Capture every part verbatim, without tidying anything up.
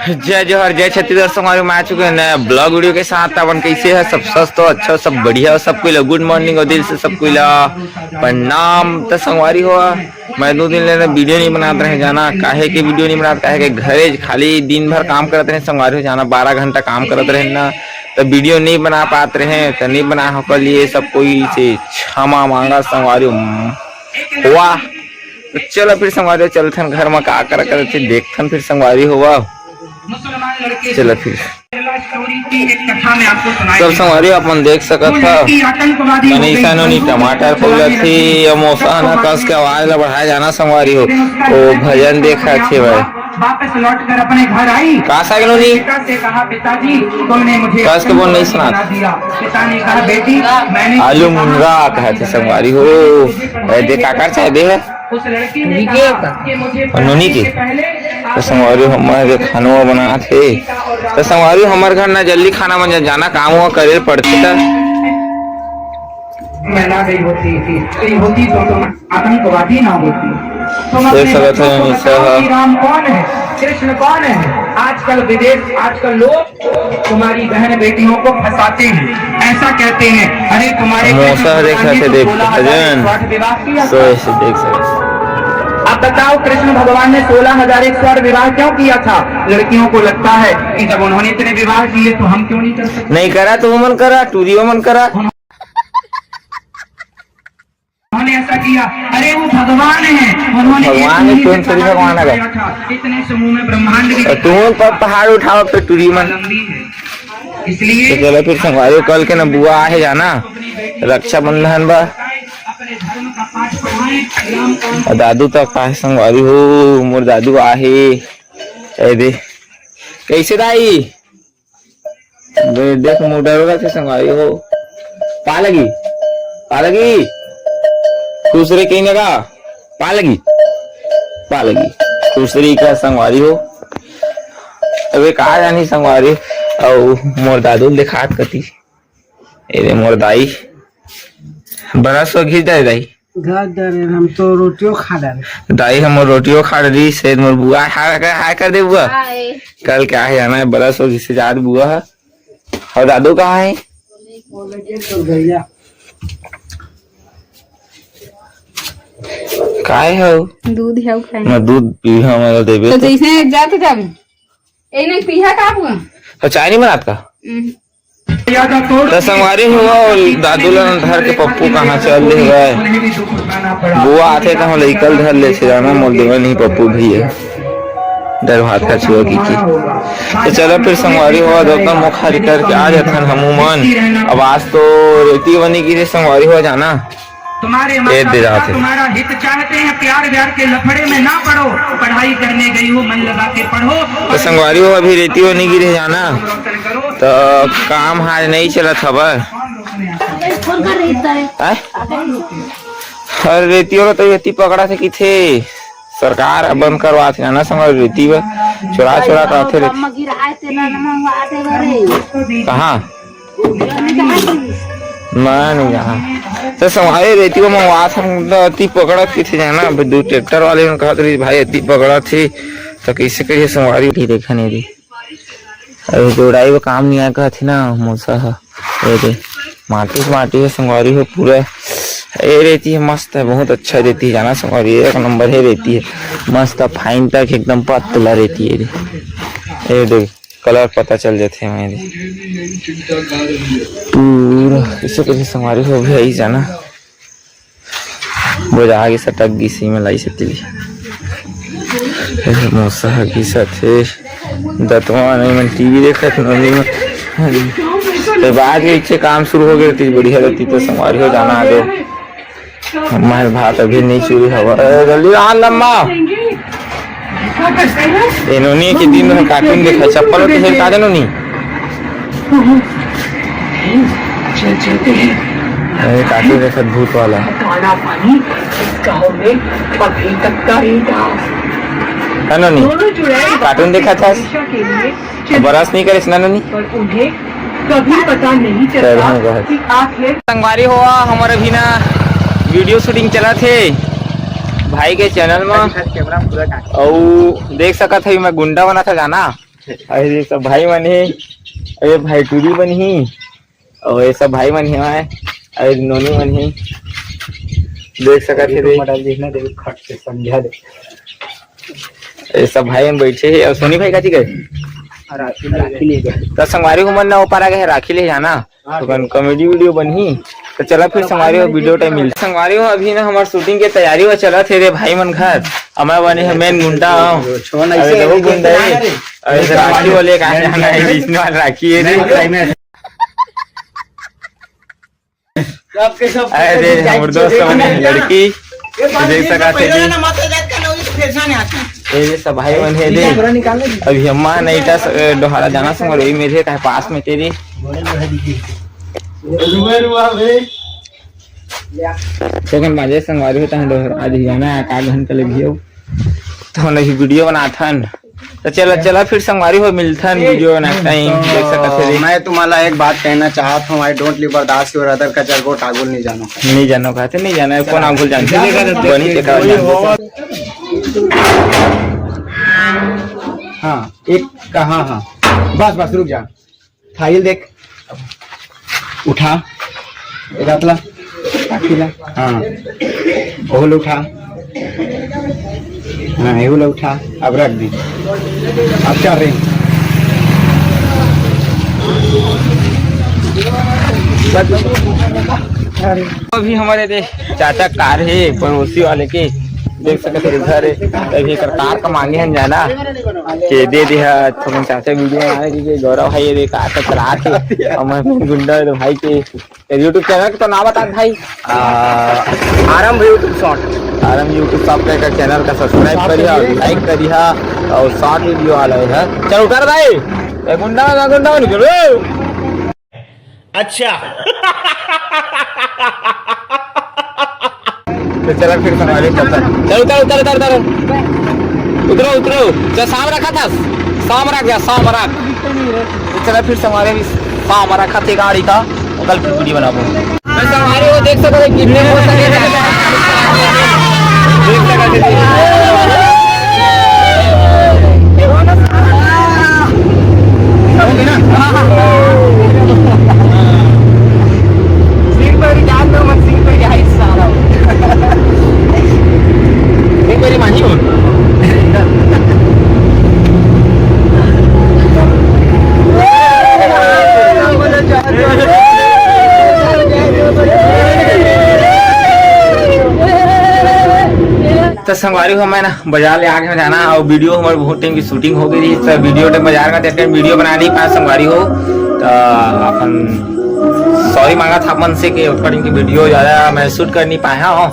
जय जोहार, जय छत्तीसगढ़ संगवारी, मैं आ चुके हैं नया ब्लॉग वीडियो के साथ। अपन कैसे है? सब स्वस्थ हो, अच्छा हो, सब बढ़िया हो, सब कोई ला गुड मॉर्निंग और दिल से सब कोई ला प्रणाम। तो संगवारी हो, मैं दो दिन ले वीडियो नहीं बनात रहे जाना। काहे के वीडियो नहीं बनात? काहे के घरे खाली दिन भर काम करत रहे संगवारी हो जाना, बारह घंटा काम करत रहे ना, तो वीडियो नहीं बना पात रहे, तो नहीं बना हो लिए सब कोई से क्षमा मांगा संगवारी हो। वाह, तो चलो फिर संगवारी हो, चलथन घर में का कर करथे, देखथन फिर संगवारी हो। वाह, चलो फिर। सब संगवारी हो, अपन देख सकत हा, मनीषा नोनी टमाटर फोलत हे, या मौसा ना कस के आवाज ला बढ़ाए जाना संगवारी हो। ओ भजन देखत हे भाई। वापस लौट कर अपने घर आई। का साग नोनी? पिता से कहा, "पिताजी, तुमने मुझे कस के बोल नहीं सुनात। पिता ने कहा, "बेटी, मैंने आलू मुनगा कहत हे संगवारी हो। ए, दे काकर चाहे दे है? उस लड़की ने कहा कि मुझे और नोनी की? तो संगवारी हो, हमर के खानवा बनात हे। तो संगवारी हो, हमर घर ना जल्दी खाना बन जा, जाना काम हुआ करे पड़थे त। मैं ना गई होती, गई होती तो तुम आतंकवादी ना होती।" तुम देख अपने सकत बच्चों को हमें बताओ सह। कि राम कौन है, कृष्ण कौन है। आजकल विदेश, आजकल लोग तुम्हारी बहन बेटियों को फंसाते हैं, ऐसा कहते हैं, "अरे तुम्हारे कृष्ण भगवान ने तो सोलह हजार एक सौ आठ विवाह किया था।" देख सकते। अब बताओ, कृष्ण भगवान ने सोलह हजार एक सौ आठ विवाह क्यों किया था? लड़कियों को लगता है कि जब उन्होंने इतने विवाह किए तो हम क्यों नहीं कर सकते? नहीं करा तो मन करा, टूरियो मन करा। उन्होंने ऐसा किया। अरे वो भगवान है, उन्होंने भगवान है, कौन सा भगवान है? इतने समूह में ब्रह्मांड भी तो तुम पर पहाड़ उठाओ फिर टूरी मन। इसलिए तो चलो फिर संगवारी हो, कल के ना बुआ आहे जाना रक्षाबंधन बा। और दादू तक आहे संगवारी हो, मोर दादू आहे। ए दे, कैसे दाई? दे-, देख मुंह डरोगा से संगवारी हो। पालगी, पालगी, खुश रही कहीं लगा। पालगी, पालगी, खुश रही का संगवारी हो। अबे का जानी संगवारी, अउ मोर दादू दिखात कती। ए दे मोर दाई, बड़ा सो घिस दाई, दाई। घर डरे, हम तो रोटियों खा डारे। दाई हमर रोटियों खा डरी, से मोर बुआ हाय कर, हाय कर दे बुआ। हाय। कल क्या है जाना है, बड़ा सो घिसे जात बुआ है। और दादू कहाँ है? वो लगे तो भैया। काय है वो? दूध है वो खाए। मैं दूध पी, हाँ, मैं देबे तो तो। जैसे जाते जाबे। ए नहीं पीहा का बुआ? तो चाय नहीं बनात का? हम्म। त संगवारी हो, दादू ला धर के पप्पू कहाँ चल दे हवय। बुआ आथे त हम लइका ल धर लेथे, जाना मोर देवर नहीं पप्पू भी है। डर भात का छुआ की थी। तो चलो फिर संगवारी हो, जब तक मुखारी करके आ जाथन हमू मन। अब आज तो रेती बनी गिरे संगवारी हो जाना। तुम्हारे ए माता दे पिता जाते। तुम्हारा हित चाहते हैं, प्यार व्यार के लफड़े में ना पड़ो, पढ़ाई करने गई हो, मन लगा के पढ़ो। तो संगवारी हो, अभी रेती बनी गिरे जाना। तो काम हाल नहीं चलत हवय। फोन कर रही है। हैं? अरे रेती वाला तो रेती पकड़ा थे किथे, सरकार बंद करवा थे ना संग रेती बर, चोरा चोरा करथे रेती। कहाँ? मैं नहीं जाना। तो संगवारी रेती बर मंगवा थे, रेती पकड़ा किथे जाना, अभी दू ट्रैक्टर वाले मन कहत रही भाई रेती पकड़ा थे, तो कैसे करिए संगवारी उठी देखा नहीं रही। अरे जोड़ाई वो काम नहीं आया कहथे ना मोसा ह। ए दे, माटी से माटी है संगवारी हो पूरा। ए रेती है मस्त है, बहुत अच्छा रेती है जाना संगवारी, एक नंबर है रेती है, मस्त है, फाइन तक एकदम पतला रेती है रे। ए दे, कलर पता चल जाते हैं मेरे पूरा। इसे कैसे संगवारी हो भी आई जाना। बोझा आगे सटक गिस, इमे लाई से तिली। मोसा ह गिसत हे। दतवा नहीं मन टीवी देखत नोनी मन। ते बाद के इच्छे काम शुरू हो गए रहती, बढ़िया रहती तो संगवारी हो जाना आगे। हमारे भात अभी नहीं शुरू हवा। ए, जल्दी आ लम्मा। ए नोनी के दिन में कार्टून देखा, चप्पल होती है का दे नोनी। अरे काकी देखत भूत वाला। काला पानी इस गांव में अभी तक का ही था। है नोनी? दोनों चुड़ैल कार्टून देखा था? हमेशा के लिए चले बरस नहीं करे ना नोनी? पर उन्हें कभी पता नहीं चलता कि आखिर संगवारी हो हमर अभी ना वीडियो शूटिंग चला थे भाई के चैनल में। अउ देख सकत है मैं गुंडा बना था जाना। अरे, ये सब भाई मन हे। अरे, भाई टूरी मन ही। अउ ये सब भाई मन हे, अउ नोनी मन ही। देख सकत हे, देख। मॉडल देखना, देख, खट से समझा दे। ये सब भाई मन बैठे हे, अउ सोनी भाई काची गए? राखी, राखी ले गए। त संगवारी हो मन ना, ओ पारा गए राखी ले जाना। हाँ, तो कन कॉमेडी वीडियो बनही। तो चला फिर संगवारी हो, वीडियो टाइम मिलता। संगवारी हो, अभी ना हमार शूटिंग के तैयारी हो चलत हे रे भाई मन घर। अउ मैं बने हे मेन गुंडा हूँ। छोड़ ना, अरे ऐसे देखो ऐसे गुंडा ऐसे है। ना रे। अरे ऐसे राखी वाले का जाना है, इसने वाला राखी है रे। नहीं, नहीं, नहीं। सबके सब अरे रे, हमर दोस्त मन हे लड़की। ये बात देख ये सकत हे पहले जी। ना मत जात का ना, उस फिर से नहीं आता। ये जे सब भाई मन हे दे। पूरा निकाल ले। अभी अम्मा नहीं था, स-, डोहारा जाना संग वही में थे, काहे पास में तेरी। रुआ, रुआ, बे। सेकंड बाजे संगवारी हो, तहां डोहारा आज जाना है, आधा घंटा लगी हो। तो हम अभी वीडियो बनाथन। तो चला, चला फिर संगवारी हो, मिलथन वीडियो नेक्स्ट टाइम, देख सकत हे। मैं तुम्हाला एक बात कहना चाहत हूँ, I don't live बर्दाश्त की और अदर का चरगो टागुल नहीं जानो। नहीं जानो कहते, नहीं जाना है, कौन आगुल जानते? बनी देखा जानते। हाँ, एक कहाँ, हाँ, बस, बस, रुक जा। फाइल देख, उठा, ए रतला, काफी ला, हाँ, ओहू ला उठा, हाँ, एहू ला उठा, अब रख दे, अब चल रही। अभी हमारे दे चाचा कार है पड़ोसी वाले के, देख सकत हे घर है, अभी एकर कार का मांगे हन जाना। के दे दे हा, थोड़ा चाचा वीडियो बनाए के, के गौरव भाई ये का का चला के, हमर गुंडा तो भाई के YouTube चैनल के तो नाम बता भाई। आ, आरंभ YouTube शॉर्ट। आरंभ YouTube शॉर्ट का चैनल का सब्सक्राइब करिहा, लाइक करिहा अउ शॉर्ट वीडियो वाला है। चल उतर भाई, ए गुंडा ना गुंडा निकल। अच्छा। तो चला फिर संगवारी चलता। चल उतर, उतर, उतर, उतर। उतरो, उतरो। चल, साम रखा था। साम रख जा, साम रख। तो चला फिर संगवारी भी साम रखा थे गाड़ी का। कल फिर वीडियो बनाबो। मैं संगवारी हो देख सकते हो कितने हो सके। देख सकते हो। सिंह पर जान दो, मत सिंह पर जाए साला। एक बारी माही हो। तो संगवारी हो, मैं ना बाजार ले आगे जाना, अउ वीडियो हमर बहुत टाइम की शूटिंग हो गई रही, तो वीडियो टाइम बाजार का देख वीडियो बना नहीं पाया संगवारी हो। तो अपन सॉरी मांगा था अपन से कि ओतका टाइम की वीडियो ज्यादा मैं शूट कर नहीं पाया हूँ।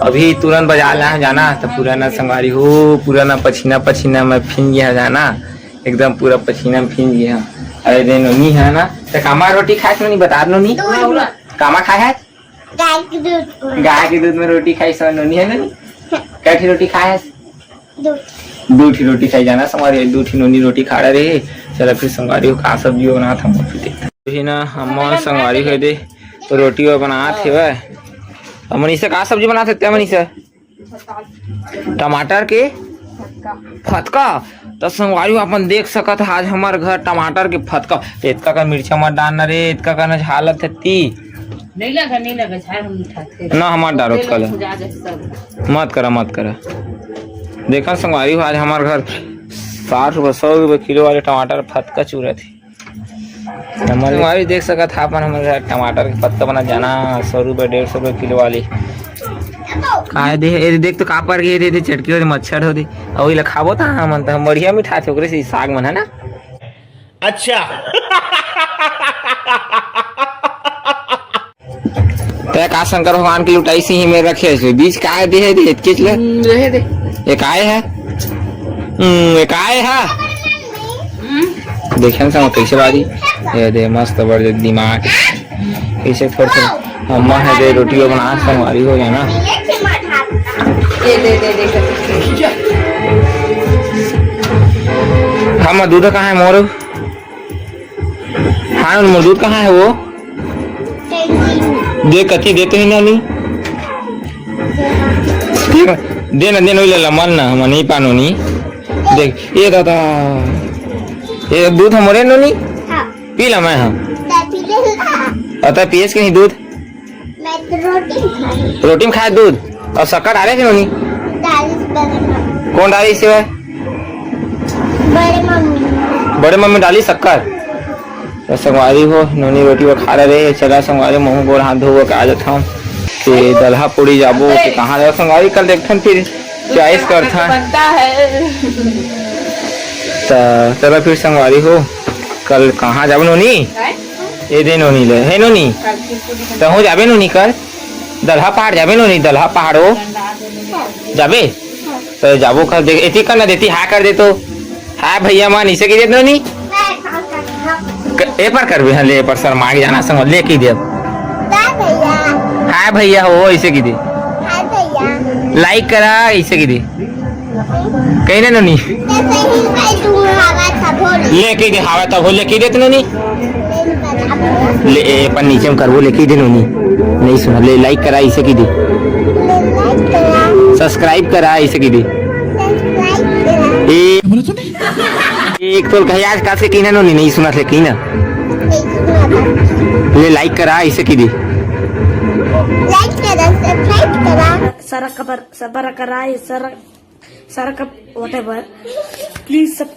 अभी तुरंत बाजार ले जाना, तो पूरा ना संगवारी हो, पूरा ना पसीना पसीना में भींज गया जाना, एकदम पूरा पसीना में भींज गया। अरे दे नोनी है ना, तो कामा रोटी खाए नोनी, बता नोनी, कामा खाए है? गाय के दूध में। गाय के दूध में रोटी खाई सब नोनी है ना? कै ठी रोटी खाए है? दू ठी। दू ठी रोटी खाई जाना संगवारी, दू ठी नोनी रोटी खा रहे। चला फिर संगवारी हो का सब्जी बनात हम फिर देखते हैं। अभी ना अम्मा संगवारी हो दे रोटी और बनात हेवय। अउ मनीषा का सब्जी बनात हे ते मनीषा? टमाटर के फतका। त संगवारी हो अपन देख सकत ह, आज हमर घर टमाटर के फतका। एतका कन मिर्चा मत डालना रे, एतका कन झालत हे ती। नहीं लगा, नहीं लगा, झाल हम उठाते। ना, हमार डारो तेल कल। हो जा, जा सब। मत करा, मत करा। देखा संगवारी हो, आज हमार घर साठ रुपये, सौ रुपये किलो वाले टमाटर फतका चूरत हे। संगवारी देख सकत ह अपन हमर घर टमाटर के फतका बना जाना, सौ रुपये, डेढ़ सौ रुपये किलो वाली। काय दे, ए देख तो का पर गे, दे, दे चटकी हो दे, मच्छर हो दे। अउ इला खाबो त हमन त बढ़िया मिठाथे ओकरे से साग मन, है ना? अच्छा। तै का शंकर भगवान के लुटाई सिंह में रखे हस? बीज काय दे हे दे, एतकेच ले। हम्म, रहे दे। ये काय है? हम्म, ये काय है? हम्म। देखे न संग कैसे बारी? ये दे मस्त बड़ दिमाग। कैसे फोड़ फोड़। अम्मा है दे रोटी बना संगवारी हो जाना। ये दे, दे, दे, दे। हम दूध कहाँ है मोर? हाँ, मोर दूध कहाँ है वो? दे, कति देते हैं नानी? दे ना, दे ना, ओइला ला मन ना, हम नहीं पानो नी। देख, ये दादा। ये दूध ह मोरे नोनी? हाँ। पी ला मैं, हाँ। मैं पी ले ला। अउ तैं पियस कि नहीं दूध? मैं तो रोटी में खाई। रोटी में खाए दूध? अउ शक्कर डारे कि नोनी? डालिस बड़े मम्मी। कोन डालिस हे? बड़े मम्मी। बड़े मम्मी डालिस शक्कर? त संगवारी हो, नोनी रोटी बर खड़ा रहे। चला संगवारी, महूँ गोड़ हाथ धो के आ जाथंव। ते दलहा पूड़ी जाबो, ते कहाँ जाबो संगवारी, कल देखथन फिर choice करथन। बनता है। त चला फिर संगवारी हो, कल कहाँ जाबो नोनी? काय? ए दे नोनी ले, हे नोनी? कल खीर पूड़ी बनता। तहूँ जाबे नोनी कल? दलहा पहाड़ जाबे नोनी, दलहा पहाड़ हो? जाबे? त जाबो कर दे, एती कर ना देती, हाँ कर दे तो। हाँ भैया मन, इसे की देत नोनी? क-, ए पर करबे, हाँ, ले, ए पर शर्मा के जाना संग, ले की देब। हाँ भैया। हाँ भैया हो, इसे की दे। हाँ भैया। Like करा, इसे की दे। कहीं ना नोनी। ले की दे, हवा तब हो, ले की देत नोनी। ले, ए पर नीचे में करबो, ले की दे नोनी। नहीं सुना, ले like करा, इसे की दे। Subscribe करा, इसे की दे। ए, एक तो कहे आज कास के कीना नोनी, नहीं सुना थे कीना। ले like करा, इसे की दे। Like करा, subscribe करा। सर कबर, सबर कराए, सर, सर कब, whatever। Please sub-,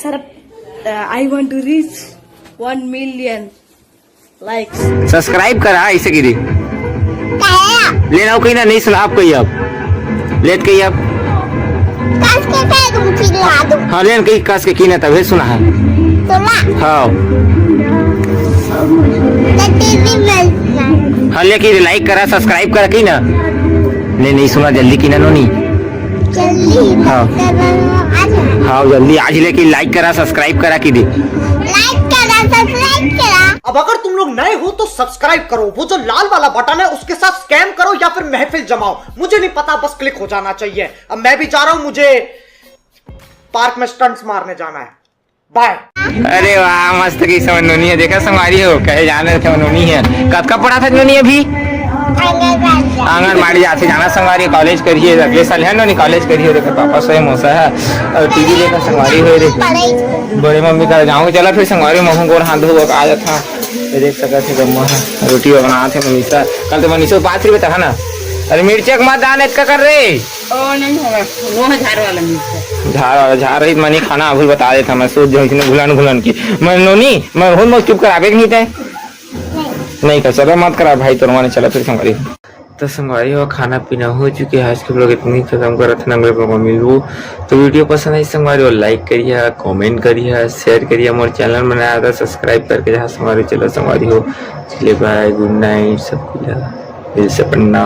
sir, uh, I want to reach one million likes। Subscribe करा, इसे की दे। काया। ले ना, कहीं ना, नहीं सुना आप कहीं अब। लेत कहीं अब। कस के कह दूँ, चिल्ला दूँ। हाँ, लेन कहीं कस के कीना तब हे सुना है। तोला। हाँ। तो टीवी में। हाँ, लेकिन like करा, subscribe करा की ना। ले नहीं सुना, जल्दी की ना नोनी। जल्दी हाँ। Subscribe करा, आज। हाँ, जल्दी आज लेके like करा, subscribe करा की दे। Like करा, subscribe करा। अब अगर तुम लोग नए हो तो subscribe करो, वो जो लाल वाला बटन है उसके साथ scam करो या फिर महफिल जमाओ, मुझे नहीं पता, बस click हो जाना चाहिए। अब मैं भी जा रहा हूँ, मुझे पार्क में stunts मारने जाना है। Bye। अरे वाह, मस्त की समझ नोनी है। देखा संगवारी हो, कहे जाने थे नोनी है। कतका पढ़ा था नोनी अभी? आंगनबाड़ी। आंगनबाड़ी जाथे जाना संगवारी, college करिए, अगले साल है नोनी college करिए। देखा पापा सोए, मौसा है अउ टीवी देखा संगवारी हो रे। बड़े मम्मी करा जाऊंगे, चला फिर संगवारी, महूँ गोड़ हाथ धो के आ जाथा। ये देख सकत हे, गम्मा है, रोटी बनात हे मनीषा। कल तो मनीषा उपास रही था ना। अरे मिर्चा के मत डाल, इतका कर रे। ओ, नहीं होगा, वो है झार वाला मिर्चा। झार वाला, झार रही, मनी खाना अभी बता देता, मैं सोच जाऊँ इतने घुलन घुलन की। मैं नोनी, मैं हुन मत चुप कराबे कि नहीं तय? नहीं कर, चलो मत करा भाई, तोर माने चला फिर संगवारी। तो संगवारी हो, खाना पीना हो चुके है, आज के vlog इतनी खत्म करत है, अगले vlog में मिलबो। तो video पसंद आई संगवारी हो, like करिए, comment करिए, share करिए, मोर channel में नया था subscribe करके जहाँ संगवारी चलो संगवारी हो। चलिए bye, good night सबको, मिल से पन्ना।